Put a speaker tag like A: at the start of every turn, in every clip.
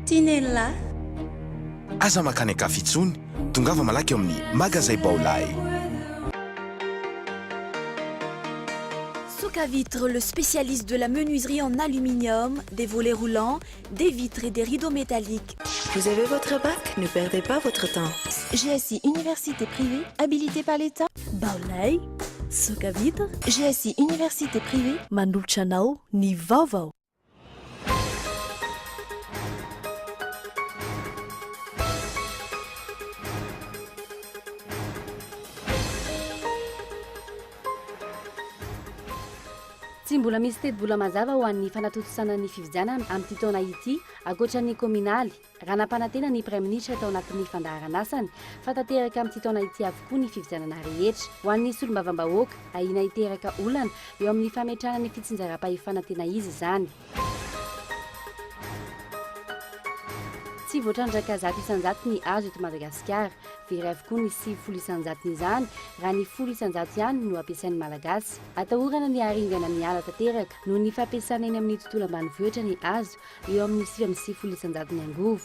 A: Tia nen'lah.
B: Aza mankany an-kafa intsony, tongava malaky ao amin'ny Magazay Baolai.
A: Soka Vitre, le spécialiste de la menuiserie en aluminium, des volets roulants, des vitres et des rideaux métalliques.
C: Vous avez votre bac? Ne perdez pas votre temps.
D: GSI Université privée, habilitée par l'État.
A: Baolai, Soka Vitre.
D: GSI Université privée.
A: Manolotra anao ny vaovao.
E: Tsy mbola misy tetibola mazava ho an'ny fanatontosana ny fifidianana amin'ity taona ity, ankoatra ny kaominaly, raha nampanantena ny Praiminisitra tao anatin'ny fandaharanasany fa tanteraka amin'ity taona ity avokoa ny fifidianana rehetra. Ho an'ny solombavambahoaka, ahiana hiteraka olana eo amin'ny fametrahana ny fitsinjaram-pahefana tena izy izany. Tsy voatrandraka 100% ny hazo eto Madagasikara. Very avokoa ny 90 isan-jaton'izany raha ny 10% ihany no ampiasain'ny Malagasy. Atahorana ny haringana ny ala tanteraka noho ny fampiasana eny amin'ny tontolo ambanivohitra ny hazo eo amin'ny 99 isan-jaton'ny angovo.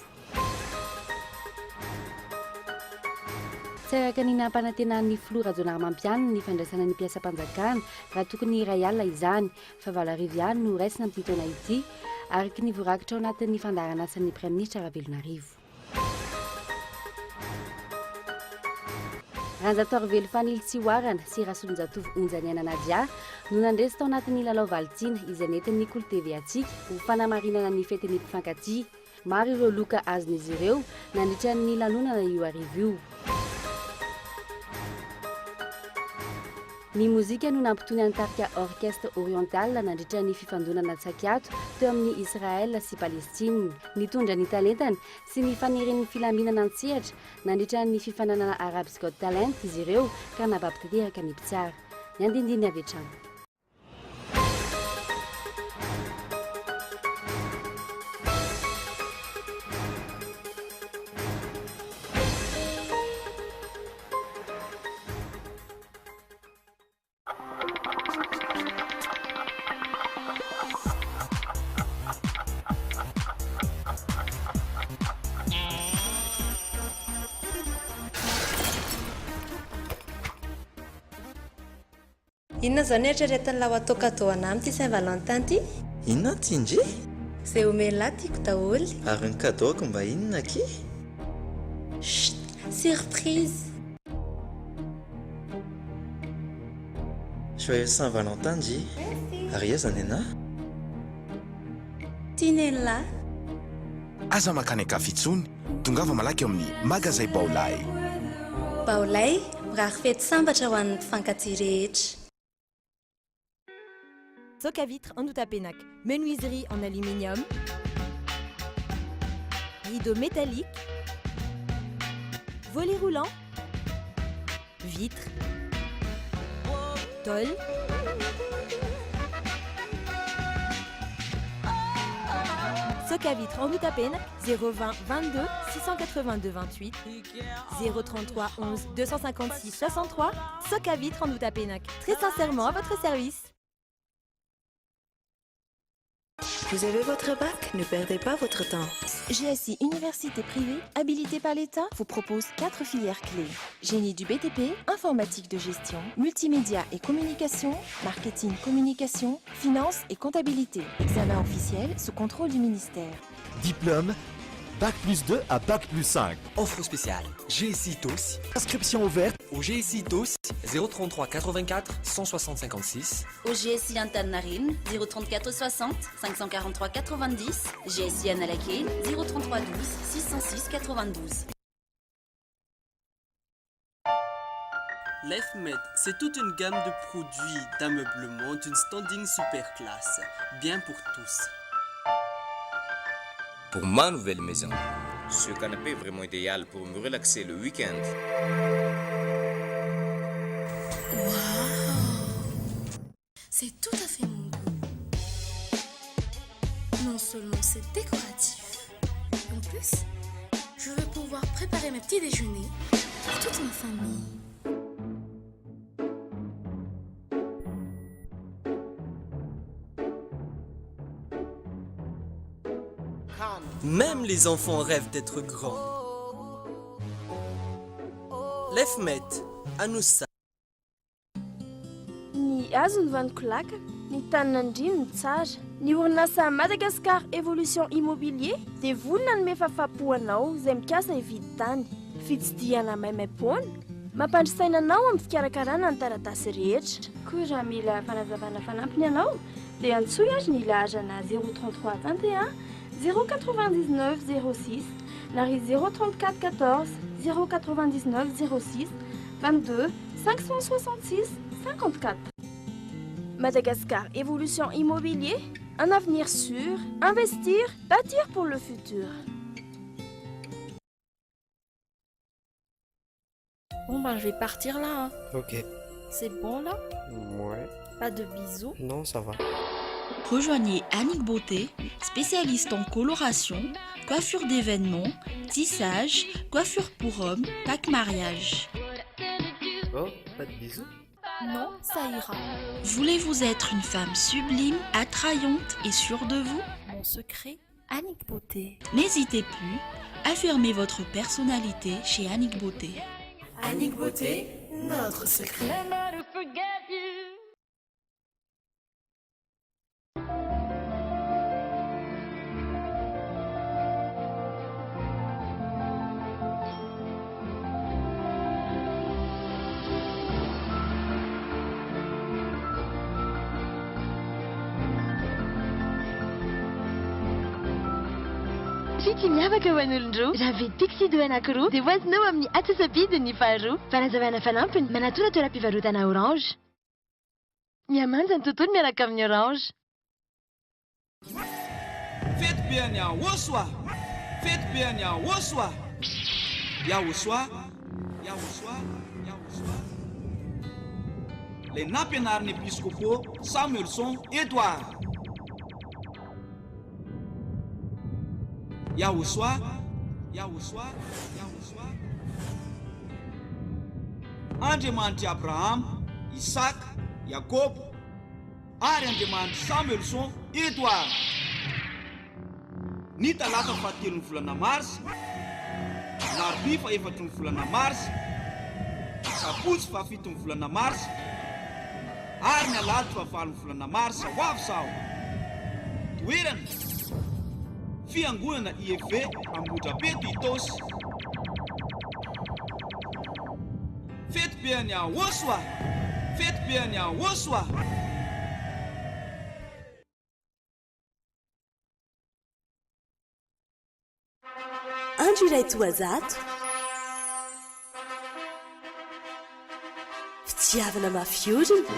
E: Tsy araka ny nampanantenan'ny filoha Rajaonarimampianina ny fandraisana ny mpiasam-panjakana raha tokony iray alina izany fa 8000 ihany no horaisina amin'ity taona ity, araka ny voarakitra ao anatin'ny fandaharan'asan'ny Praiminisitra Ravelonarivo. Ranjatoarivelo Fanilo Tsihoarana sy Rasolonjatovo Onjaniaina Nadia no nandresy tao anatin'ny lalao valin-tiana izay nentin'ny Kolo TV antsika ho fanamarinana ny fetin'ny mpifankatia. Maro ireo loka azon'izy ireo nandritra ny lanonana io hariva io. Ny mozika no nampitony an'ny tarika Orchestre Oriental nandritra ny fifandonana tsakiato teo amin'i Israël sy Palestine. Nitondra ny talentany sy ny fanirian'ny filaminana an-tsehatra nandritra ny fifaninanana Arabs Got Talent izy ireo ka nababo tanteraka ny mpitsara. Ny andindiny avy hatrany.
A: Inona izao no eritreretin'lah ho atao cadeau anah amin'ity Saint Valentin ity?
F: Inona ty ndry?
A: Izay omen'lah tiako daholo.
F: Ary ny cadeau-ko mba inona akia?
A: Chut! Surprise!
F: Joyeux Saint Valentin ndry! Ary aiza nenah?
A: Tia nen'lah.
B: Aza mankany an-kafa intsony, tongava malaky ao amin'ny Magazay Baolai.
A: Baolai, mirary fety sambatra ho an'ny mpifankatia rehetra.
G: Soc à vitre Andoutapenac, menuiserie en aluminium, rideaux métalliques, volets roulants, vitres, tôle, Soc à vitre Andoutapenac, 020 22 682 28, 033 11 256 63, Soc à vitre Andoutapenac, très sincèrement à votre service.
C: Vous avez votre bac? Ne perdez pas votre temps.
D: GSI Université privée, habilitée par l'État, vous propose 4 filières clés. Génie du BTP, informatique de gestion, multimédia et communication, marketing communication, finance et comptabilité. Examen officiel sous contrôle du ministère.
H: Diplôme, Bac plus 2 à Bac plus 5.
I: Offre spéciale GSI TOS.
H: Inscription ouverte
I: au GSI TOS 033 84 160 56.
J: Au GSI Antaninarenina 034 60 543 90. GSI Analakely 033 12 606 92.
K: LifeMed, c'est toute une gamme de produits d'ameublement d'une standing super classe, bien pour tous.
L: Pour ma nouvelle maison, ce canapé est vraiment idéal pour me relaxer le week-end.
A: Waouh! C'est tout à fait mon goût. Non seulement c'est décoratif, en plus, je vais pouvoir préparer mes petits déjeuners pour toute ma famille.
K: Même les enfants rêvent d'être grands. Lefmet, Anoussa.
A: Ny hazo no vanoko lakana, ny tanin'Andriana no tsara. Ny orinasa Madagascar Evolution Immobilier dia vonona hanome fahafahampo anao izay mikasa hividy tany. Fitsidihana maimaimpoana, mampandry saina anao amin'ny fikarakarana ny taratasy rehetra. Koa raha mila fanazavana fanampiny ianao dia antsoy ary ny laharana 033 21 099 06 na ry 034 14 099 06 22 566 54. Madagascar Evolution Immobilier, un avenir sûr, investir, bâtir pour le futur.
M: Bon ben je vais partir là. Hein.
N: Ok.
M: C'est bon là
N: Ouais.
M: Pas de bisous
N: Non, ça va.
J: Rejoignez Annick Beauté, spécialiste en coloration, coiffure d'événements, tissage, coiffure pour hommes, pack mariage.
N: Oh, pas de bisous
M: Non, ça ira.
J: Voulez-vous être une femme sublime, attrayante et sûre de vous
M: Mon secret, Annick Beauté.
J: N'hésitez plus, affirmez votre personnalité chez Annick Beauté.
M: Annick Beauté, notre secret.
O: Fitia miavaka ho an'olon-droa. Raha mividy Pixi do anankiroa dia ho azonao amin'ny atsasa-bidy ny faharoa. Fanazavana fanampiny, manatona toeram-pivarotana Orange. Mihamanja ny tontolo miaraka amin'ny Orange.
P: Fety be an'i Yahosoa! Fety be an'i Yahosoa! Yahosoa, Yahosoa, Yahosoa. Ilay nampianarin'ny Episkopo Samuelson Edward. Yahosoa, Yahosoa, Yahosoa. Andriamanitr'i Abrahama, Isaka, Jakoba, ary Andriamanitr'i Samuelson Edward. Ny talata fahatelon'ny volana marsa, alarobia fahefatry ny volana marsa, sabotsy fahafiton'ny volana marsa, ary ny alahady fahavalon'ny volana marsa ho avy izao. Toerana, Fiangonana IEV Ambohidrapeto Itaosy. Fety be an'i Aosoa! Fety be an'i Aosoa!
C: Andro iray toa zato. Fitiavana mafy orina.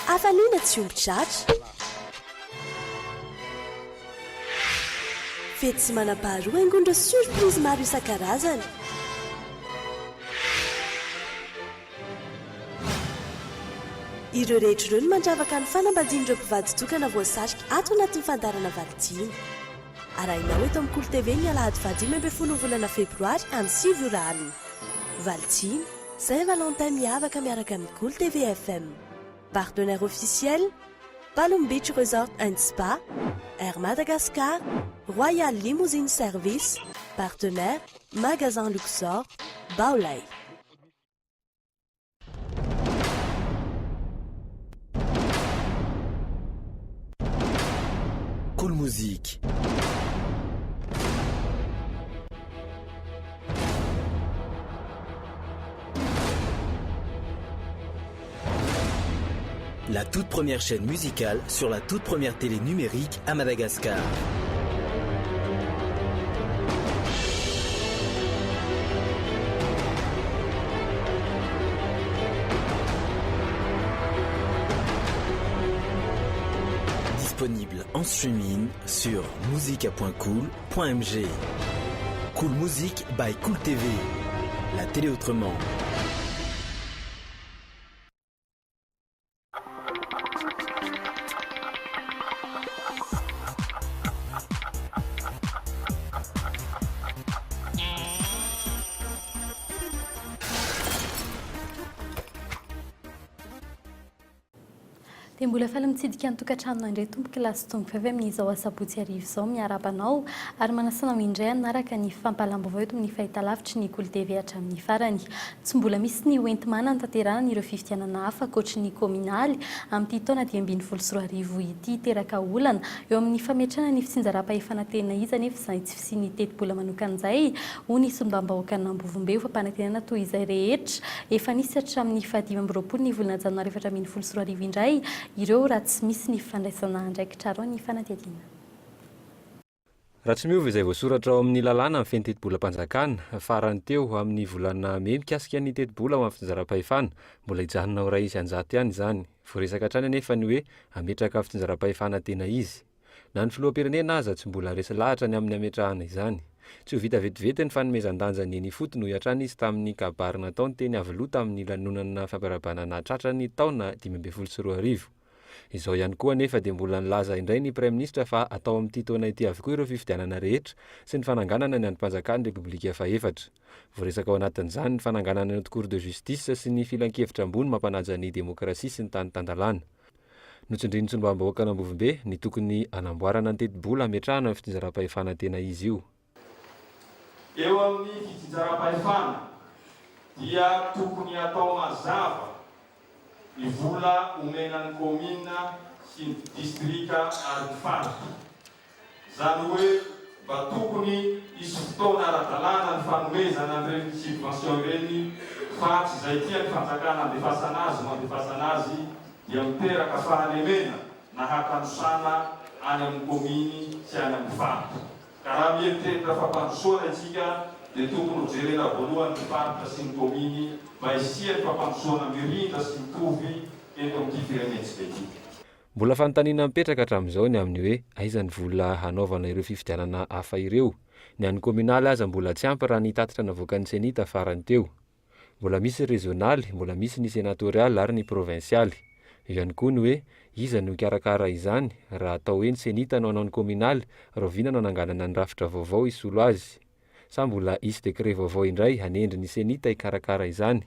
C: Hafaliana tsy omby tratra. Fety tsy manam-paharoa haingon'ireo surprise maro isan-karazany. Ireo rehetra ireo no mandravaka ny fanambadian'ireo mpivady tokana voasarika ato anatin'ny fandaharana Validina. Arahinao eto amin'ny Kolo TV ny alahady faha-15 ny volana febroary amin'ny 9 ora alina. Validina, Saint Valentin miavaka miaraka amin'ny Kolo TV FM. Partenaire officiel, Palm Beach Resort and Spa, Air Madagascar, Royal Limousine Service, Partenaire, Magasin Luxor, Baolai.
H: Cool Music. La toute première chaîne musicale sur la toute première télé numérique à Madagascar. Disponible en streaming sur musica.cool.mg. Cool Music by Cool TV. La télé autrement.
E: Dia
Q: Dia mbola faly mitsidika ny tokantranonao indray tompoko lahy sy tompovavy amin'izao asabotsy hariva izao. Miarahaba anao ary manasa anao indray hanaraka ny fampahalam-baovao eto amin'ny fahitalavitry ny Kolo TV hatramin'ny farany. Tsy mbola misy ny hoenti-manana tanterahana ireo fifidianana hafa ankoatry ny kaominaly amin'ity taona 2015 ity. Hiteraka olana eo amin'ny fametrahana ny fitsinjaram-pahefana tena izy anefa izany tsy fisian'ny tetibola manokana izay, hoy ny solombavambahoakan'Ambovombe ho fampanantenana toy izay rehetra efa nisy hatramin'ny faha-25 ny volana janoary 2014 indray ireo raha tsy misy ny fandraisana andraikitra arao ny fanadihadiana.
R: Raha tsy miova izay voasoratra ao amin'ny lalàna mifehy ny tetibolam-panjakana, farany teo amin'ny volana mey mikasika ny tetibola ho an'ny fitsinjaram-pahefana, mbola hijanona ho 1% ihany izany. Voaresaka hatrany anefa ny hoe hametraka fitsinjaram-pahefana tena izy. Na ny filoham-pirenena aza tsy mbola resy lahatra ny amin'ny hametrahana izany. Tsy ho vita vetivety ny fanomezan-danja ny eny ifotony, hoy hatrany izy tamin'ny kabary nataony teny Iavoloha tamin'ny lanonana fampiarahabana nahatratra ny taona 2015. Izao ihany koa anefa dia mbola nilaza indray ny Praiminisitra fa hatao amin'ity taona ity avokoa ireo fifidianana rehetra sy ny fananganana ny andrim-panjakan'ny Repoblika fahefatra. Voaresaka ao anatin'izany ny fananganana ny Haute Cour de Justice sy ny Filankevitra ambony mampanaja ny demokrasia sy ny tany tan-dalàna. Notsindrin'ny solombavambahoakan'Ambovombe ny tokony hanamboarana ny tetibola hametrahana ny fitsinjaram-pahefana tena izy io.
S: Eo amin'ny fitsinjaram-pahefana dia tokony hatao mazava ny vola omena ny kaominina sy ny distrika ary ny faritra. Izany hoe mba tokony hisy fotoana ara-dalàna ny fanomezana an'ireny subvention ireny fa tsy izay tian'ny fanjakana andefasana azy no andefasana azy dia miteraka fahalemena na hakanosana any amin'ny kaominy sy any amin'ny faritra. Ka raha mieritreritra fampandrosoana isika dia tokony ho jerena voalohany ny faritra sy ny kaominy mba hisian'ny fampandrosoana mirindra sy mitovy eto amin'ity firenentsika ity.
R: Mbola fanontaniana mipetraka hatramin'izao ny amin'ny hoe aiza ny vola hanaovana ireo fifidianana hafa ireo? Ny an'ny kaominaly aza mbola tsy ampy raha ny tatitra navoakan'ny Cenit farany teo. Mbola misy ny rezionaly, mbola misy ny senatorialy ary ny provinsialy. Eo ihany koa ny hoe iza no hikarakara izany raha atao hoe ny Cenit no hanao ny kaominaly, rahoviana no hananganana ny rafitra vaovao hisolo azy? Sa mbola hisy décret vaovao indray hanendry ny Cenit hikarakara izany?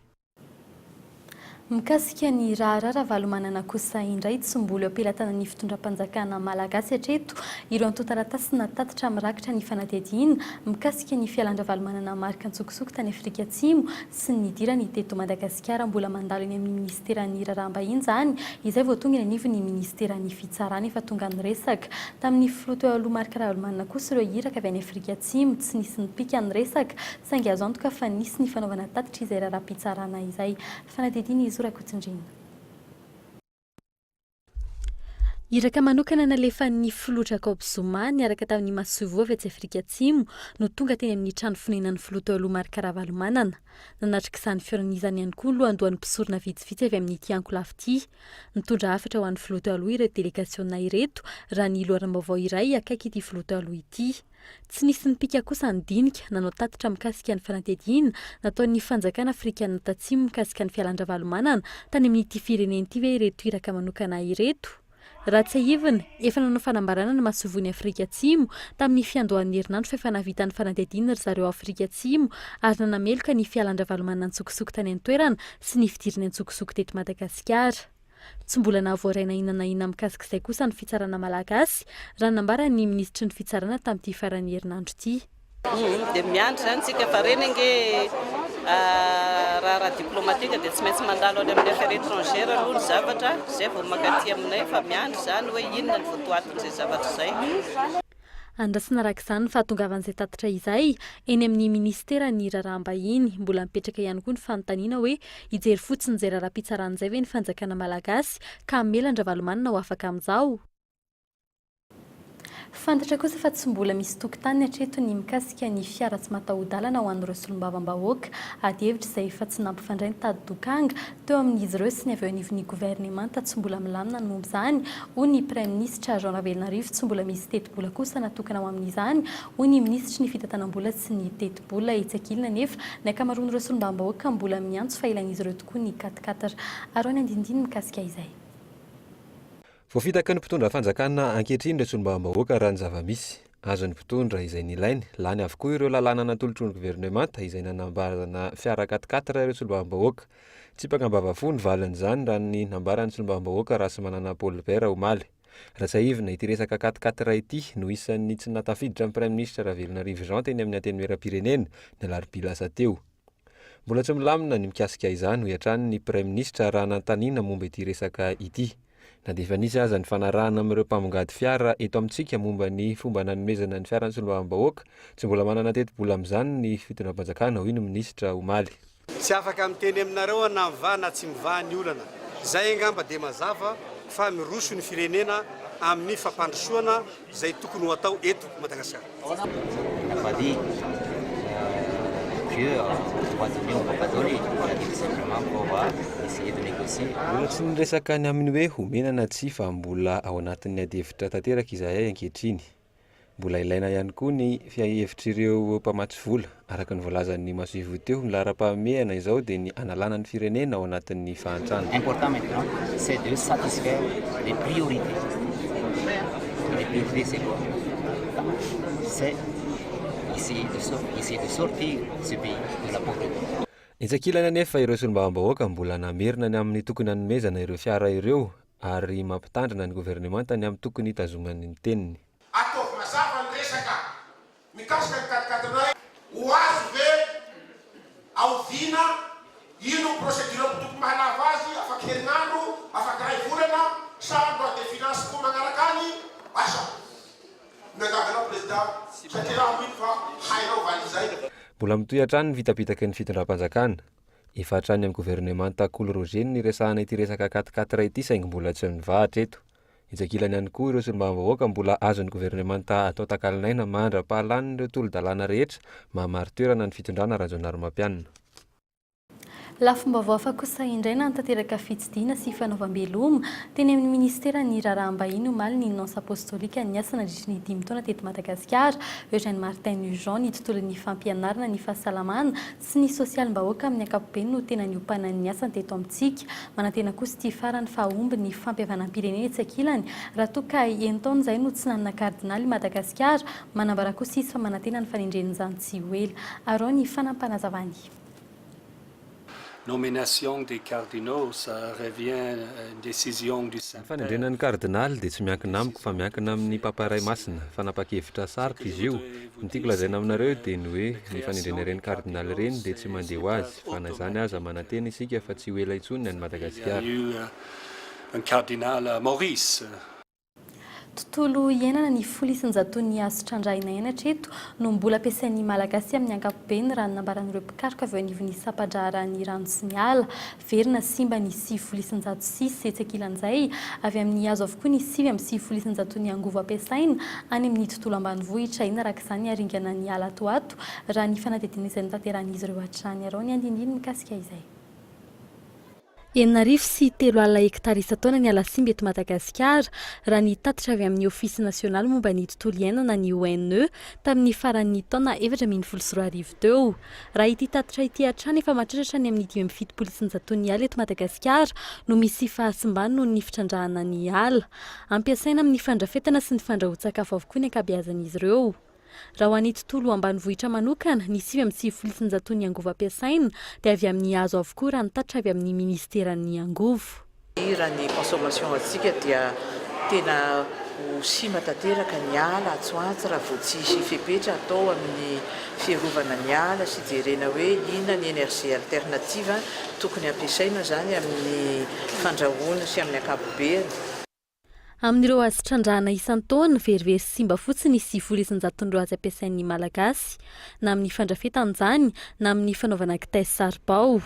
Q: Mikasika ny raharaha Ravalomanana kosa indray, tsy mbola eo am-pelatanan'ny fitondram-panjakana malagasy hatreto ireo antontan-taratasy na tatitra mirakitra ny fanadihadiana mikasika ny fialan-dRavalomanana Marc an-tsokosoko tany Afrika Atsimo sy ny nidirany teto Madagasikara. Mbola mandalo eny amin'ny minisiteran'ny Raharaham-bahiny izany izay vao tonga eny anivon'ny minisiteran'ny Fitsarana. Efa tonga niresaka tamin'ny filoha teo aloha Marc Ravalomanana kosa ireo iraka avy any Afrika Atsimo. Tsy nisy nipika ny resaka saingy azo antoka fa nisy ny fanaovana tatitra izay raharaham-pitsarana izay. Fanadihadiana i Zo Rakotondraina. Iraka manokana nalefan'ny filoha Jacob Zuma niaraka tamin'ny masoivoho avy atsy Afrika Atsimo no tonga teny amin'ny trano fonenan'ny filoha teo aloha Marc Ravalomanana. Nanatrika izany fihaonana izany ihany koa ny lohandohan'ny mpisorona vitsivitsy avy amin'ity ankolafy ity. Nitondra hafatra ho an'ny filoha teo aloha ireto delegasiona ireto raha ny loharanom-baovao iray akaiky ity filoha teo aloha ity. Tsy nisy nipika kosa ny dinika, nanao tatitra mikasika ny fanadihadiana nataon'ny fanjakana afrikanina tatsimo mikasika ny fialan-dRavalomanana tany amin'ity firenena ity ve ireto iraka manokana ireto? Raha tsiahivina, efa nanao fanambarana ny masoivohon'i Afrika Atsimo tamin'ny fiandohan'ny herinandro fa efa nahavita ny fanadihadiana ry zareo ao Afrika Atsimo ary nanameloka ny fialan-dRavalomanana an-tsokosoko tany an-toerana sy ny fidirany an-tsokosoko teto Madagasikara. Tsy mbola nahavoaray na inona na inona mikasika izay kosa ny fitsarana malagasy, raha ny nambaran'ny minisitry ny fitsarana tamin'ity faran'ny herinandro ity.
T: Dia miandry izany isika fa ireny ange raharaha diplomatique dia tsy maintsy mandalo any amin'ny affaires étrangères aloha ny zavatra izay vao mankaty aminay fa miandry izany hoe inona ny votoatin'izay zavatra izay.
Q: Andrasana araka izany ny fahatongavan'izay tatitra izay eny amin'ny minisiteran'ny Raharaham-bahiny. Mbola mipetraka ihany koa ny fanontaniana hoe hijery fotsiny izay raharaham-pitsarana izay ve ny fanjakana malagasy ka hamela an-dRavalomanana ho afaka amin'izao? Fantatra kosa fa tsy mbola misy tokotaniny hatreto ny mikasika ny fiara tsy mataho-dalana ho an'ireo solombavambahoaka. Adihevitra izay efa tsy nampifandray ny tady dokanga teo amin'izy ireo sy ny avy eo anivon'ny governemanta. Tsy mbola milamina ny momba izany, hoy ny Praiminisitra Jean Ravelonarivo. Tsy mbola misy tetibola kosa natokana ho amin'izany, hoy ny minisitry ny fitantanam-bola sy ny tetibola. Etsy ankilany anefa, ny ankamaroan'ireo solombavambahoaka mbola miantso fa ilain'izy ireo tokoa ny quat-quatre. Araho ny andinindininy mikasika izay.
R: Voafitaky ny mpitondra fanjakana ankehitriny ireo solombavambahoaka raha ny zava-misy. Azon'ny mpitondra izay nilainy, lany avokoa ireo lalàna natolotry ny governemanta izay nanambarana fiara quat-quatre ireo solombavambahoaka. Tsipaka am-bavafo ny valin'izany raha ny nambaran'ny solombavambahoaka Rahasimanana Paul Bert omaly. Raha tsiahivina, ity resaka quatre-quatre ity no isan'ny tsy nahatafiditra ny Praiminisitra Ravelonarivo Jean teny amin'ny Antenimierampirenena ny alarobia lasa teo. Mbola tsy milamina ny mikasika izany, hoy hatrany ny Praiminisitra raha nanontaniana momba ity resaka ity. Na dia efa nisy aza ny fanarahana amin'ireo mpamongady fiara eto amintsika momba ny fomba nanomezana ny fiaran'ny solombavambahoaka, tsy mbola manana tetibola amin'izany ny fitondram-panjakana, hoy ny minisitra omaly.
U: Tsy afaka miteny aminareo aho na mivaha na tsy mivaha ny olana. Izay angamba dia mazava fa miroso ny firenena amin'ny fampandrosoana izay tokony ho atao eto Madagasikara.
V: Il n'a pas dit que droits donnés on va pas donner, il a dit tout simplement qu'on va essayer de négocier.
R: Mbola tsy niresaka ny amin'ny hoe homena na tsia fa mbola ao anatin'ny adihevitra tanteraka izahay ankehitriny. Mbola ilaina ihany koa ny fiahevitr'ireo mpamatsy vola. Araka ny voalazan'ny masoivoho teo, ny laharam-pahamehana izao dia ny hanalana ny firenena ao anatin'ny fahantrana.
V: Important maintenant, c'est de satisfaire les priorités. Les priorités c'est quoi? C'est essayer de essayer de sortir ce pays de la pauvreté.
R: Etsy ankilany anefa ireo solombavambahoaka mbola namerina ny amin'ny tokony hanomezana ireo fiara ireo ary mampitandrina ny governemanta ny amin'ny tokony hitazomany ny teniny.
W: Ataovy mazava ny resaka mikasika ny quat-quatre-nay, ho azo ve, aoviana, ino ny procédure tokony mahalava azy, afaka herinandro, afaka iray volana, sa loi de finance koa magnaraka any, asa. Miangavy anao Président satria raho mino fa hainao valy izay.
R: Mbola mitohy hatrany ny fitapitaky ny fitondram-panjakana. Efa hatrany amin'ny governemanta Kolo Roger no niresahana ity resaka quatre-quatre ity saingy mbola tsy nivaha hatreto. Etsy ankilany ihany koa ireo solombavambahoaka mbola azon'ny governemanta atao takalon'aina mandra-pahalanin'ireo tolo-dalàna rehetra maha-marin-toerana ny fitondrana Rajaonarimampianina.
Q: Lafim-baovao hafa kosa indray nanatanteraka fitsidihina sy fanaovam-beloma teny amin'ny minisiteran'ny Raharaham-bahiny omaly ny Nonce Apostolika niasa nandritry ny dimy taona teto Madagasikara, Eugène Martin Nugent, ny tontolon'ny fampianarana, ny fahasalamana sy ny sosialim-bahoaka amin'ny ankapobeny no tena niompanan'ny asany teto amintsika. Manantena kosa ity farany fa hahomby ny fampihavanam-pirenena etsy ankilany raha toa ka enin-taona izay no tsy nanana kardinaly i Madagasikara. Manambara kosa izy fa manantena ny fanendren'izany tsy ho ela. Araho ny fanampanazavany.
X: Nomination des cardinaux, ça revient une décision du
R: Ny
X: Saint-Père.
R: fanendrena ny kardinaly dia tsy miankina amiko fa miankina amin'ny Papa Ray Masina. Fanapahan-kevitra sarotra izy io. Ny tiako lazaina aminareo dia ny hoe ny fanendrena ireny kardinaly ireny dia tsy mandeha ho azy fa na izany aza manantena isika fa tsy ho ela intsony ny any Madagasikara.
X: Un cardinal à Maurice.
Q: Tontolo iainana ny folo isan-jaton'ny hazo trandrahina ihany hatreto no mbola ampiasain'ny Malagasy amin'ny ankapobeny raha ny nambaran'ireo mpikaroka avy eo anivon'ny sampan-draharahan'ny rano sy ny ala. Very na simba ny 90% sisa. Etsy ankilan'izay, avy amin'ny hazo avokoa ny 99 isan-jaton'ny angovo ampiasaina any amin'ny tontolo ambanivohitra. Inona araka izany haringana ny ala ato ho ato raha ny fanadihadiana izay notanterahin'izy ireo hatrany. Araho ny andinindiny mikasika izay. 3600 hektara isan-taona ny ala simba eto Madagasikara, raha ny tatitra avy amin'ny Ofisy nasionaly momba ny tontolo iainana ny ONE, tamin'ny faran'ny taona 2014 teo. Raha ity tatitra ity hatrany, efa mahatratra hatrany amin'ny 75 isan-jaton'ny ala eto Madagasikara no misy fahasimbany noho ny fitrandrahana ny ala. Ampiasaina amin'ny fandrafetana sy ny fandrahoan-tsakafo avokoa ny ankabeazan'izy ireo. Raha ho an'ny tontolo ambanivohitra manokana, ny 99% ny angovo ampiasaina dia avy amin'ny hazo avokoa raha ny tatitra avy amin'ny minisiteran'ny angovo.
Y: Raha ny consommation antsika dia tena ho simba tanteraka ny ala atsy ho atsy raha vao tsy hisy fepetra atao amin'ny fiarovana ny ala sy jerena hoe inona ny énergie alternative tokony ampiasaina izany amin'ny fandrahoana sy amin'ny ankapobeny.
Q: Amin'ireo hazo trandrahana isan-taona, verivery sy simba fotsiny ny 90 isan-jaton'ireo hazo ampiasain'ny Malagasy, na amin'ny fandrafetana izany, na amin'ny fanaovana kitay sy saribao.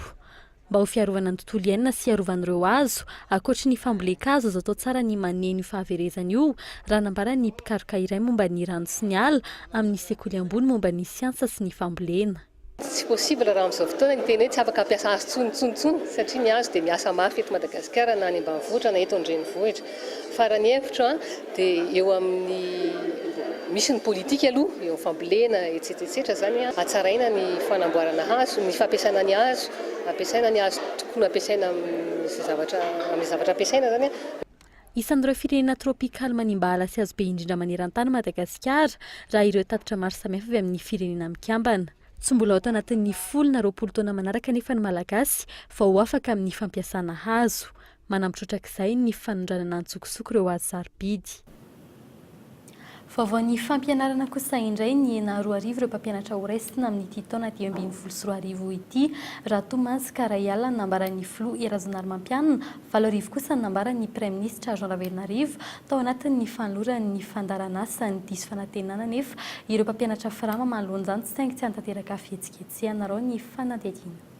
Q: Mba ho fiarovana ny tontolo iainana sy hiarovana ireo hazo, ankoatry ny fambolen-kazo, azo atao tsara ny maneno io fahaverezana io, raha nambaran'ny mpikaroka iray momba ny rano sy ny ala amin'ny sekoly ambony momba ny siansa sy ny fambolena.
Z: Tsy possible raha amin'izao fotoana ny hiteny hoe tsy afaka hampiasa hazo intsony intsony intsony satria ny hazo dia miasa mafy eto Madagasikara na any ambanivohitra na eto an-drenivohitra. Fa raha ny hevitro dia eo amin'ny misy ny politika aloha eo amin'ny fambolena etc etc izany hatsaraina ny fanamboarana hazo, ny fampiasana ny hazo, ampiasaina ny hazo tokony hampiasaina amin'izay zavatra amin'izay zavatra ampiasaina izany.
Q: Isan'ireo firenena tropikaly manimba ala sy hazo be indrindra maneran-tany Madagasikara, raha ireo tatitra maro samihafa avy amin'ny Firenena Mikambana. Tsy mbola ao tanatin'ny folo na 20 taona manaraka anefa ny Malagasy vao ho afaka amin'ny fampiasana hazo. Manampy trotrak'izay ny fanondranana antsokosoko ireo hazo sarobidy. Vaovaon'ny fampianarana kosa indray, nihena 2000 ireo mpampianatra horaisina amin'ity taona 2015 ity, raha toa mantsy ka iray alina ny nambaran'ny filoha Hery Rajaonarimampianina, 8000 kosa ny nambaran'ny praiminisitra Jean Ravelonarivo tao anatin'ny fanolorany ny fandaharanasany. Diso fanantenana anefa ireo mpampianatra Fram manoloana izany saingy tsy hanatanteraka fihetsiketsehana. Araho ny fanadihadiana.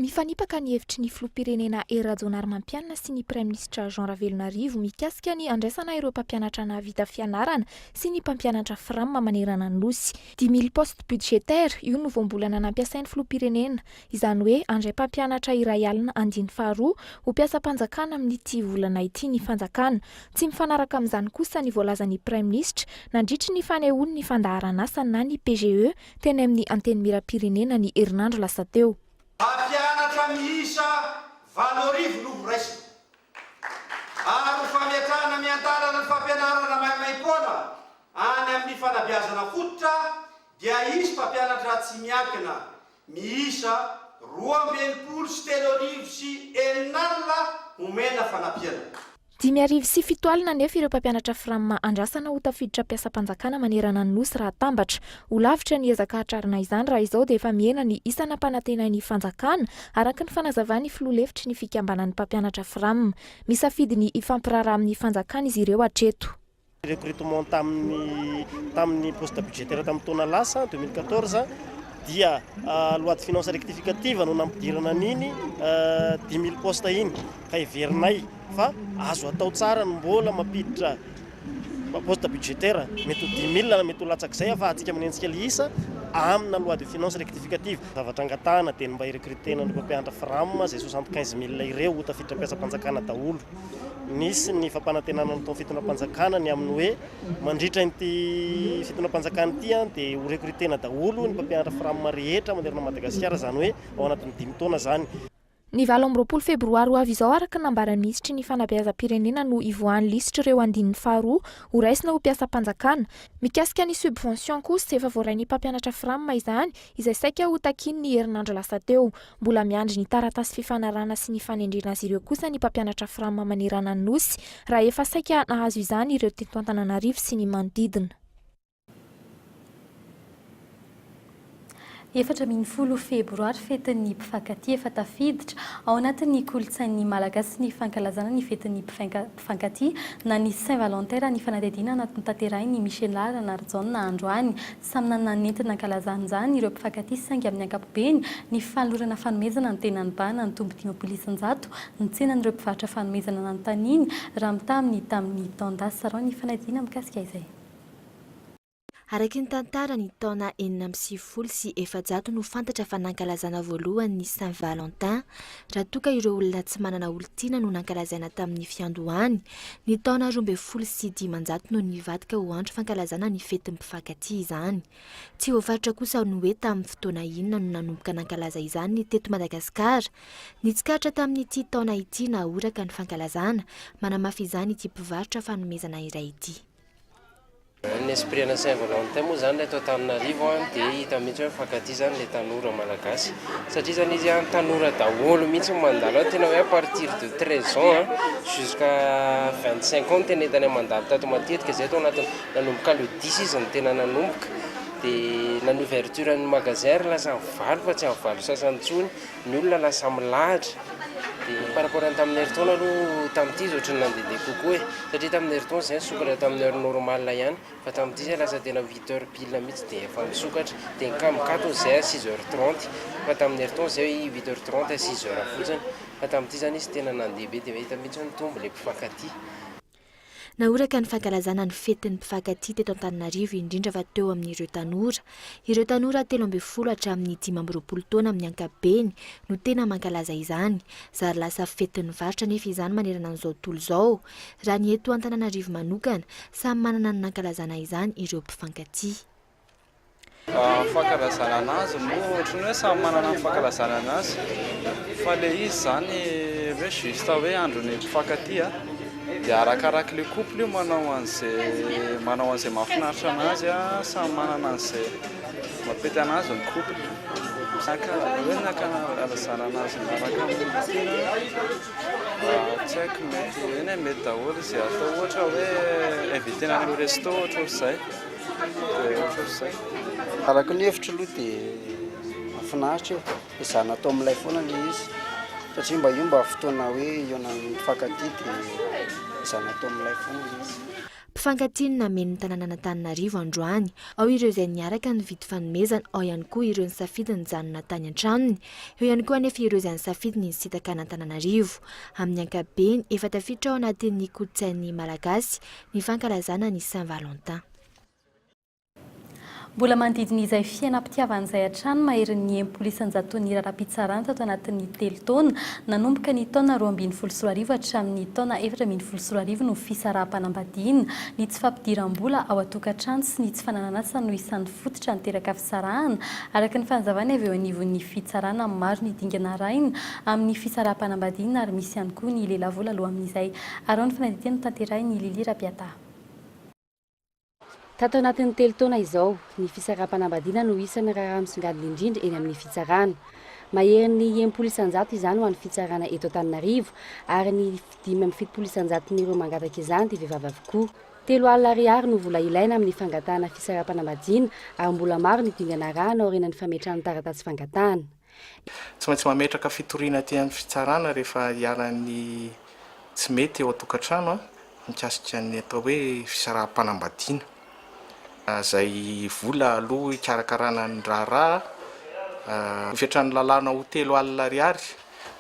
B: Mifanipaka ny hevitry ny filoham-pirenena Hery Rajaonarimampianina sy ny praiminisitra Jean Ravelonarivo mikasika ny handraisana ireo mpampianatra nahavita fianarana sy ny mpampianatra Fram manerana ny Nosy. 5000 postes budgétaires, io no voambolana nampiasain'ny filoham-pirenena, izany hoe handray mpampianatra iray alina andiany faharoa ho mpiasam-panjakana amin'ity volana ity ny fanjakana. Tsy mifanaraka amin'izany kosa ny voalazan'ny praiminisitra nandritry ny fanehoany ny fandaharan'asany na ny PGE teny amin'ny Antenimierampirenena ny herinandro lasa teo.
U: Mpampianatra miisa 8000 no horaisina, ary ho fametrahana miandalana ny fampianarana maimaimpoana any amin'ny fanabeazana fototra dia hisy mpampianatra tsy miankina miisa 662 homena fanampiana.
B: 7500 anefa ireo mpampianatra Fram andrasana ho tafiditra mpiasam-panjakana manerana ny Nosy raha atambatra. Ho lavitra ny ezaka hahatrarana izany raha izao dia efa mihena ny isa nampanantenain'ny fanjakana, araka ny fanazavan'ny filoha lefitry ny fikambanan'ny mpampianatra Fram. Misafidy ny hifampiraharaha amin'ny fanjakana izy ireo hatreto.
D: Recrutement tamin'ny tamin'ny poste budgétaire tamin'ny taona lasa, 2014, dia loi de finances rectificative no nampidirana an'iny 10 000 postes iny ka heverinay fa azo atao tsara ny mbola mampiditra poste budgétaire mety ho 10 000 na mety ho latsak'izay ahafahantsika manenjika ilay isa amina loi de finances rectificative. Zavatra angatahana dia ny mba hi-recruter-na ny mpampianatra Fram izay 75 000 ireo ho tafiditra mpiasam-panjakana daholo. Nisy ny fampanantenana nataon'ny fitondram-panjakana ny amin'ny hoe mandritra ity fitondram-panjakana ity dia ho recruter-na daholo ny mpampianatra Fram rehetra manerana an'i Madagasikara, izany hoe ao anatin'ny dimy taona izany.
B: Ny 28 febroary ho avy izao araka ny nambaran'ny minisitry ny fanabeazam-pirenena no hivoahan'ny lisitr'ireo andininy faharoa ho raisina ho mpiasam-panjakana. Mikasika ny subvention kosa, efa voarain'ny mpampianatra Fram izany, izay saika ho takiany ny herinandro lasa teo. Mbola miandry ny taratasy fifanarahana sy ny fanendrena azy ireo kosa ny mpampianatra Fram manerana ny Nosy, raha efa saika nahazo izany ireo teto Antananarivo sy ny manodidina.
Q: 14 febroary, fetin'ny mpifankatia efa tafiditra ao anatin'ny kolontsain'ny Malagasy ny fankalazana ny fetin'ny mpifankatia na ny Saint Valentin raha ny fanadihadiana notanterahin'i Michela Ranarijaona androany. Samy nanana ny nentiny nankalazana izany ireo mpifankatia saingy amin'ny ankapobeny ny fanolorana fanomezana no tena nibahana nitombo 50% ny tsenan'ireo mpivarotra fanomezana nanontaniany raha mitaha amin'ny tamin'ny taon-dasa. Araho ny fanadihadiana mikasika izay.
F: Araky ny tantara, ny taona 496 no fantatra fa nankalazana voalohany ny Saint Valentin, raha toa ka ireo olona tsy manana olon-tiana no nankalazaina tamin'ny fiandohany. Ny taona 512 no nivadika ho andro fankalazana ny fetin'ny mpifankatia izany. Tsy voafaritra kosa ny hoe tamin'ny fotoana inona no nanomboka nankalaza izany ny teto Madagasikara. Ny tsikaritra tamin'ity taona ity nahoraka ny fankalazana, manamafy izany ity mpivarotra fanomezana iray ity.
N: Ny esprit ana Saint Valentin moa zany eto Antananarivo an dia hita mihitsy hoe mifankatia zany le tanora malagasy satria zany izy an tanora daholo mihitsy no mandalo ao tena hoe à partir de 13 ans an jusqu'à 25 ans no tena hitany mandalo tato matetika zay tao anatin'ny nanomboka le 10 izy no tena nanomboka dia na ny ouverture ny magasin ary lasa amin'ny valo fa tsy amin'ny valo sasany intsony ny olona lasa milahatra dia par rapport ny tamin'ny herintaona aloha tamin'ity izy ohatran'ny nandehandeha kokoa e satria tamin'ny herintaona izay nisokatra tamin'ny heure normale ihany fa tamin'ity izay lasa tena huit heures pile mihitsy dia efa misokatra dia ny cas mikatona izay à six heures trente fa tamin'ny herintaona izay huit heures trente à six heures fotsiny fa tamin'ity izany izy tena nandeha be dia hita mihitsy hoe nitombo ilay mpifankatia.
F: Nahoraka ny fankalazana ny fetin'ny mpifankatia teto Antananarivo indrindra fa teo amin'ireo tanora. Ireo tanora 13 hatramin'ny 25 taona amin'ny ankapobeny no tena mankalaza izany. Zary lasa fetin'ny varotra anefa izany manerana an'izao tontolo izao. Raha ny eto Antananarivo manokana, samy manana ny nankalazana izany ireo mpifankatia.
G: Fankalazana anazy moa ohatran'ny hoe samy manana ny fankalazana anazy fa le izy zany hoe juste hoe andron'ny mpifankatia dia Dia arakarak'ilay couple io manao an'izay manao an'izay mahafinaritra anazy a, samy manana an'izay mampety anazy ny couple. Hoe ny ankalazana anazy miaraka amin'ny olon-tiana tsy haiko mety eny e mety daholo izay atao ohatra hoe inviter-na any amin'ny resto ohatra ohatr'izay dia ohatrohatr'izay.
A: Araka ny hevitro aloha dia mahafinaritra io. Ezahana atao milay foana ilay izy satria mba io mba fotoana hoe hihaonan'ny mpifankatia dia ezahana atao milay foana ilay izy.
F: Mpifankatia no nameno ny tanànan'Antananarivo androany. Ao ireo izay niaraka nividy fanomezana, ao ihany koa ireo nisafidy nijanona tany an-tranony. Eo ihany koa anefa ireo izay nisafidy ny nisintaka an'Antananarivo. Amin'ny ankapobeny, efa tafiditra ao anatin'ny kolontsain'ny Malagasy ny fankalazana ny Saint Valentin.
Q: Mbola manodidina izay fiainam-pitiavana izay hatrany maherin'ny 60 isan-jaton'ny raharaham-pitsarana tato anatin'ny telo taona, nanomboka ny taona 2012 hatramin'ny taona 2014 no fisaraham-panambadiana. Ny tsy fampidiram-bola ao an-tokantrano sy ny tsy fananan'asa no isan'ny fototra niteraka fisarahana, araka ny fanazavana avy eo anivon'ny fitsarana. Maro ny dingana arahina amin'ny fisaraham-panambadiana ary misy ihany koa ny lelavola aloha amin'izay. Araho ny fanadihadiana notanterahin'i Lily Rabiata.
E: Tato anatin'ny telo taona izao, ny fisaraham-panambadiana no isan'ny raharaha misongadina indrindra eny amin'ny fitsarana. Maherin'ny 60% izany ho an'ny fitsarana eto Antananarivo ary ny 75 isan-jaton'ireo mangataka izany dia vehivavy avokoa. 30 ariary no vola ilaina amin'ny fangatahana fisaraham-panambadiana ary mbola maro ny dingana arahana aorianan'ny fametrahana taratasy fangatahana.
I: Tsy maintsy mametraka fitoriana aty amin'ny fitsarana rehefa iharan'ny tsy mety eo an-tokantrano. Mikasika ny atao hoe fisaraham-panambadiana, izay vola aloa hikarakarana ny raharaha, fetran'ny lalàna ho 30 ariary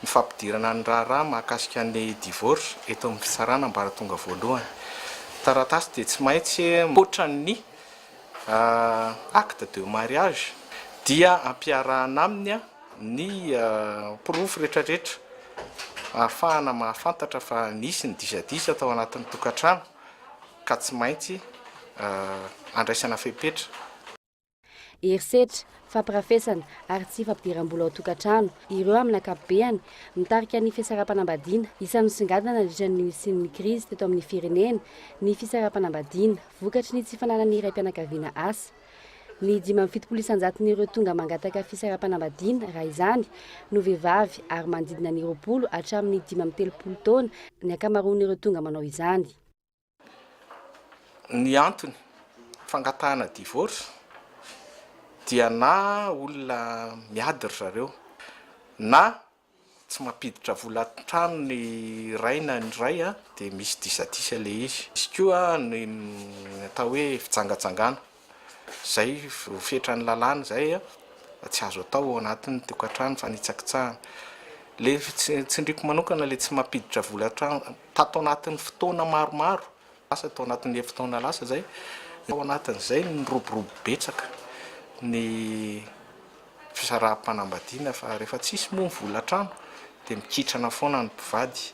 I: ny fampidirana ny raharaha mahakasika ny divorce eto amin'ny fitsarana ambaratonga voalohany. Taratasy dia tsy maintsy ankoatran'ny acte de mariage dia ampiarahana aminy ny porofo retraretra ahafahana mahafantatra fa nisy ny disadisa tao anatin'ny tokantrano ka tsy maintsy andraisana fepetra.
E: Herisetra, fampirafesana ary tsy fampidiram-bola ao an-tokantrano, ireo amin'ny ankapobeany, mitarika ny fiasaram-panambadiana. Isan'ny nisongadina nandritra ny nisian'ny krizy teto amin'ny firenena ny fisaram-panambadiana, vokatry ny tsy fananan'ny raim-pianakaviana asa. Ny 75 isan-jaton'ireo tonga mangataka fisaraham-panambadiana, raha izany, no vehivavy ary manodidina ny 20 hatramin'ny 35 taona ny ankamaroan'ireo tonga manao izany.
I: Ny antony fangatahana divorce dia na olona miady ry zareo na Tsy mampiditra vola an-trano ny ray na ny ray dia misy disadisa ilay izy. Misy koa ny atao hoe fijangajangana, izay voafetran'ny lalàna izay tsy azo atao ao anatin'ny tokantrano fanitsakitsahana. Ilay tsindriako manokana ilay tsy mampiditra vola an-trano, tato anatin'ny fotoana maromaro, lasa tao anatin'ny herintaona lasa izay, tao anatin'izay niroborobo betsaka ny fisaraham-panambadiana fa rehefa tsisy moa ny vola an-trano dia mikitrana foana ny mpivady.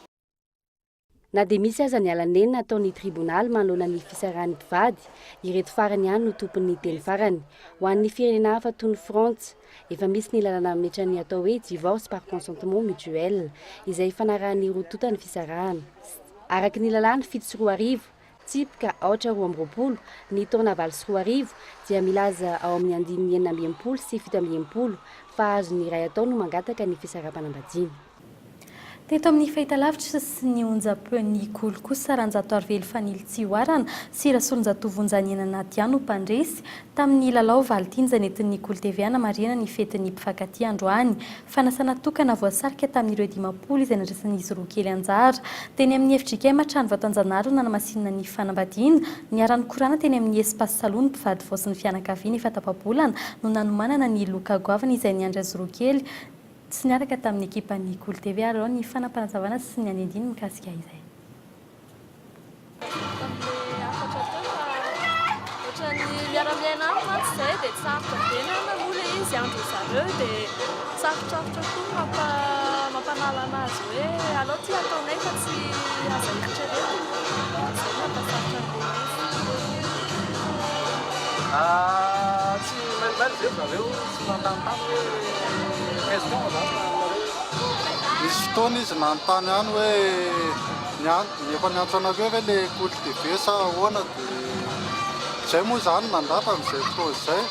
E: Na dia misy aza ny ala-nenina ataon'ny tribonaly manoloana ny fisarahan'ny mpivady, ireto farany ihany no tompon'ny teny farany. Ho an'ny firenena hafa toy ny Frantsa, efa misy ny lalàna mametra ny atao hoe divorce par consentement mutuel, izay ifanarahan'ny roa tonta ny fisarahana. Araka ny lalàna 2007, Tsipika aotra 22, ny taona 2008, dia milaza ao amin'ny andininy 66 sy 67 fa azon'ny ray atao no mangataka ny fisaraham-panambadiana.
Q: Teto amin'ny fahitalavitra sy ny onjam-peon'ny Kolo kosa, Ranjatoarivelo Fanilo Tsihoarana sy Rasolonjatovo Onjaniaina Nadia no mpandresy, tamin'ny lalao valin-tiana izay nentin'ny Kolo TV hanamarihana ny fetin'ny mpifankatia androany. Fanasana tokana voasarika tamin'ireo 50 izay nandraisan'izy roa kely anjara. Teny amin'ny fjkm Trano Vatanjanahary no nanamasinana ny fanambadiana. Niara-nikorana teny amin'ny Espace Saloa ny mpivady vao sy ny fianakaviany efa tapa-bolana no nanomanana ny loka goavana izay niandry azy roa kely tsy niaraka tamin'ny ekipan'ny Kolo TV ary ao ny fanapanazavana sy ny andinindiny mikasika izay.
J: Tamin'ilay hafatra teo fa ohatran'ny miara-miaina aminy mantsy izay dia sarotra be na moa ilay izy andro zareo dia sarotrarotra koa ny mampanala anazy hoe alao ity ataonay fa tsy aza eritreretina. Izay no mampasarotra an'ilay izy.
G: Tsy mailomailo ve ry zareo tsy nanontanintany hoe question zany aminareo?
K: Nisy fotoana izy nanontany ihany hoe.
C: Efa niantso anareo ve le Kolo TV sa ahoana dia izay moa izany nandà tamin'izay fotoana izay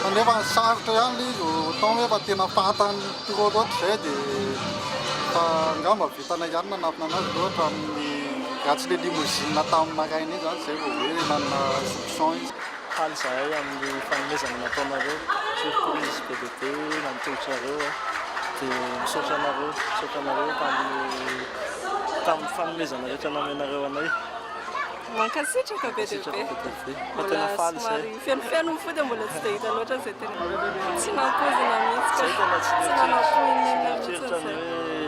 C: fa nefa sarotra ihany le izy autant hoe efa tena fantany trop loatra izay dia fa angamba vitanay ihany nanafina anazy aloha hatramin'ny raha tsy le limousine tamin'ny maraina iny izany izay vao hoe nanana soupçon izy.
K: Faly izahay amin'ny fanomezana nataonareo, surprise be dia be natolotrareo dia misaotra anareo, misaotra anareo tamin'ny tamin'ny fanomezana rehetra nomenareo anay.
J: Mankasitraka be dia be.
K: Fa tena
J: Mbola
K: faly izahay.
J: somary fenofeno ny fo dia mbola tsy dia hita loatra izay tena tsy nampoizina mihitsy
K: Izay tena tsy
J: Tsy nanampoizina
K: tsy
J: mihitsy
K: nieritreritra ny
J: izay.
K: hoe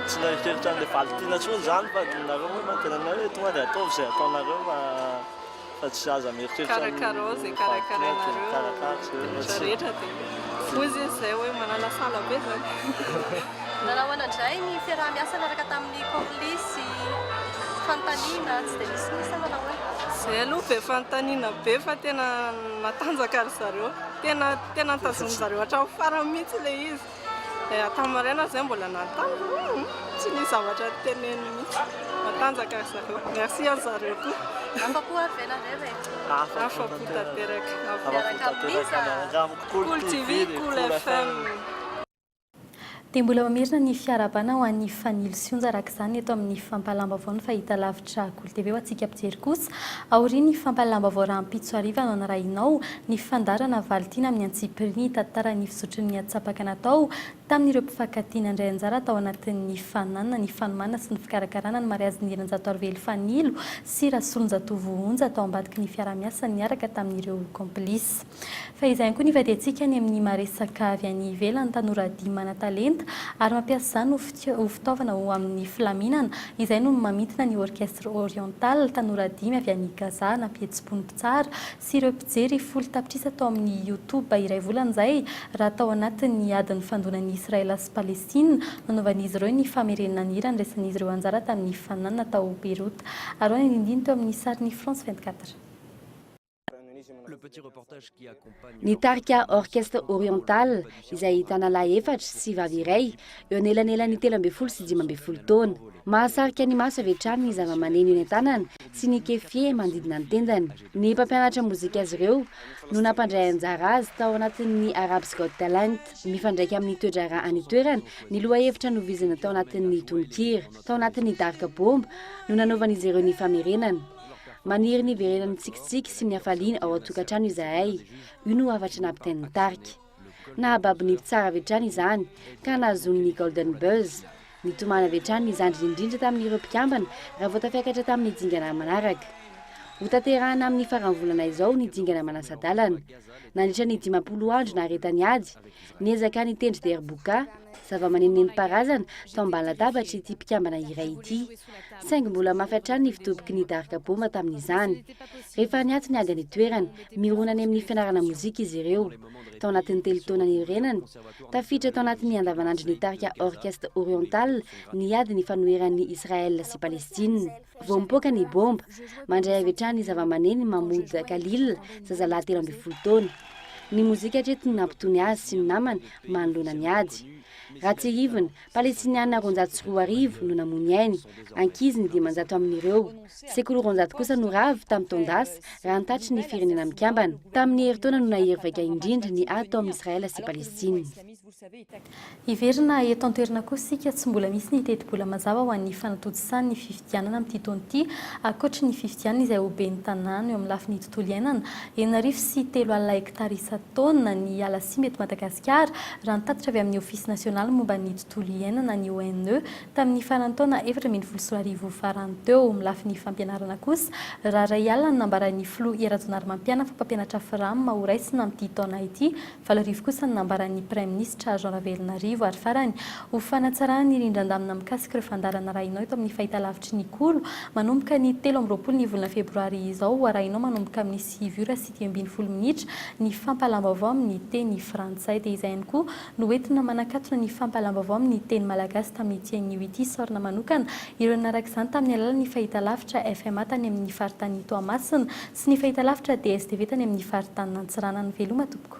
K: tsy nieritreritra an'ilay valin-tiana intsony izany fa nareo moa efa tena hoe tonga dia ataovy izay ataonareo fa Fa tsy aza mieritreritra ny
J: Karakarao izay karakarainareo rehetra rehetra dia foza izy izay hoe manalasala be izany.
L: Nanahoana indray ny fiaraha-miasa niaraka tamin'ny Complice? Fanontaniana tsy dia nisinisy sa nanahoana?
J: Izay aloha be fanontaniana be fa tena natanjaka ry zareo. Tena tena notazonin-dry zareo hatramin'ny farany mihitsy ilay izy. Tamin'ny maraina izay mbola nanontany, hum, tsy nisy zavatra noteneniny mihitsy. Matanjaka ry zareo. Merci an zareo koa.
L: Afa-po ary ve nareo e?
J: Afa-po tanteraka.
L: Miaraka amin'iza?
J: Kolo TV, Kolo FM.
Q: Dia mbola mamerina ny fiarahabana ho an'i Fanilo sy Onja araka izany eto amin'ny fampahalam-baovao ny fahitalavitra Kolo TV ho antsika mpijery kosa. Aorian'ny fampahalam-baovao rahampitso hariva no hanarahinao ny fandaharana Valin-tiana amin'ny antsipiriany hitantara ny fizotry ny atsapaka natao tamin'ireo mpifankatia nandray anjara tao anatin'ny fananana ny fanomanana sy ny fikarakarana ny mariazin'i Ranjatoarivelo Fanilo sy Rasolonjatovo Onja tao ambadiky ny fiaraha-miasa niaraka tamin'ireo complices. Fa izay ihany koa ny ivadiantsika any amin'ny maha-resaka avy any ivelany, tanora dimy manan-talenta ary mampiasa izany ho fitaovana ho amin'ny filaminana, izay no mamintina ny Orchestre Oriental, tanora dimy avy any Gaza nampihetsi-po ny mpitsara sy ireo mpijery 10 tapitrisa tao amin'ny YouTube iray volana izay raha tao anatin'ny ady nifandonan'i Israel sy Palestina nanaovan'izy ireo ny famerenana ny hira niraisan'izy ireo anjara tamin'ny fananana tao Beyrouth. Araho ny andinindiny teo amin'ny sarin'ny France 24.
E: Ny tarika Orchestre Oriental izay ahitana lahy efatra sy vavy iray eo anelanelan'ny 13 sy 15 taona. Mahasarika ny maso avy hatrany ny zavamaneno eny an-tanana sy ny keffiyeh manodidina ny tendany. Ny mpampianatra mozika azy ireo no nampandray anjara azy tao anatin'ny Arabs Got Talent. Mifandraika amin'ny toe-draharaha any an-toerana ny lohahevitra novizina tao anatin'ny tononkira. Tao anatin'ny Dark Bomba no nanaovan'izy ireo ny famerenana. Maniry ny hiverenan'ny tsikitsiky sy ny hafaliana ao an-tokantrano izahay, io no hafatra nampitain'ny tarika. Nahababo ny mpitsara avy hatrany izany, ka nahazoany ny Golden Buzz. Nitomany avy hatrany ny zandriny indrindra tamin'ireo mpikambana raha vao tafiakatra tamin'ny dingana manaraka. Hotanterahina amin'ny faran'ny volana izao ny dingana manasa-dalana. Nandritra ny 50 andro naharetan'ny ady, niezaka nitendry derbouka, zavamaneno nentim-paharazana, tao ambany latabatra ity mpikambana iray ity. Saingy mbola mafy hatrany ny fitoboky ny daroka baomba tamin'izany. Rehefa niato ny ady any an-toerana, mirona any amin'ny fianarana mozika izy ireo. Tao anatin'ny telo taona niorenany, tafiditra tao anatin'ny andavanandron'ny tarika Orchestre Oriental ny ady nifanoheran'i Israel sy Palestina. Vao mipoaka ny baomba, mandray avy hatrany ny zavamaneno i Mahmoud Khalil, zazalahy 13 taona. Ny mozika hatreto no nampitony azy sy ny namany manoloana ny ady. Raha tsiahivina, Palestiniana 2200 no namoy ny ainy, ankizy ny 500 amin'ireo. Sekoly 200 kosa no rava tamin'ny taon-dasa, raha ny tatitry ny Firenena Mikambana. Tamin'ny herintaona no nahery vaika indrindra ny ady tao amin'i Israel sy Palestina.
Q: Hiverina eto an-toerana kosa isika, tsy mbola misy ny tetibola mazava ho an'ny fanatontosana ny fifidianana amin'ity taona ity, ankoatry ny fifidianana izay ho ben'ny tanàna eo amin'ny lafiny tontolo iainana. 3600 hektara isan-taona ny ala simba eto Madagasikara, raha ny tatitra avy amin'ny Ofisy nasionaly momba ny tontolo iainana, ny ONE, tamin'ny faran'ny taona 2014 farany teo. Amin'ny lafiny fampianarana kosa, raha iray alina no nambaran'ny filoha Hery Rajaonarimampianina fa mpampianatra Fram horaisina amin'ity taona ity, 8000 kosa no nambaran'ny Praiminisitra Jean Ravelonarivo. Ary farany, ho fanatsarana ny rindran-damina mikasika ireo fandaharana arahinao eto amin'ny fahitalavitry ny Kolo, manomboka ny 23 ny volana febroary izao, ho arahinao manomboka amin'ny sivy ora sy 15 minitra ny fampahalam-baovao amin'ny teny frantsay. Dia izay ihany koa no entina manakatona ny fampahalam-baovao amin'ny teny malagasy tamin'ity anio ity. Isaorana manokana ireo nanaraka izany tamin'ny alalan'ny fahitalavitra FMA tany amin'ny faritany Toamasina sy ny fahitalavitra DSTV tany amin'ny faritanin'Antsiranana. Veloma tompoko.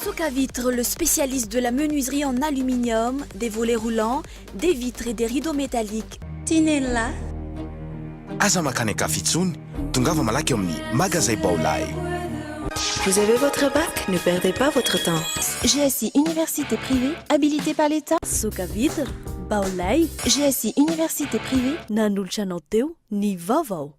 F: Soka Vitre, le spécialiste de la menuiserie en aluminium, des volets roulants, des vitres et des rideaux métalliques. Tinella.
H: Aza makany an-kafa intsony, tongava malaky eo amin'ny magazay Baolay.
F: Vous avez votre bac? Ne perdez pas votre temps. GSI Université privée, habilitée par l'État.
Q: Soka Vitre, Baolay.
F: GSI Université privée.
Q: Nanolotra anao teo ny vaovao.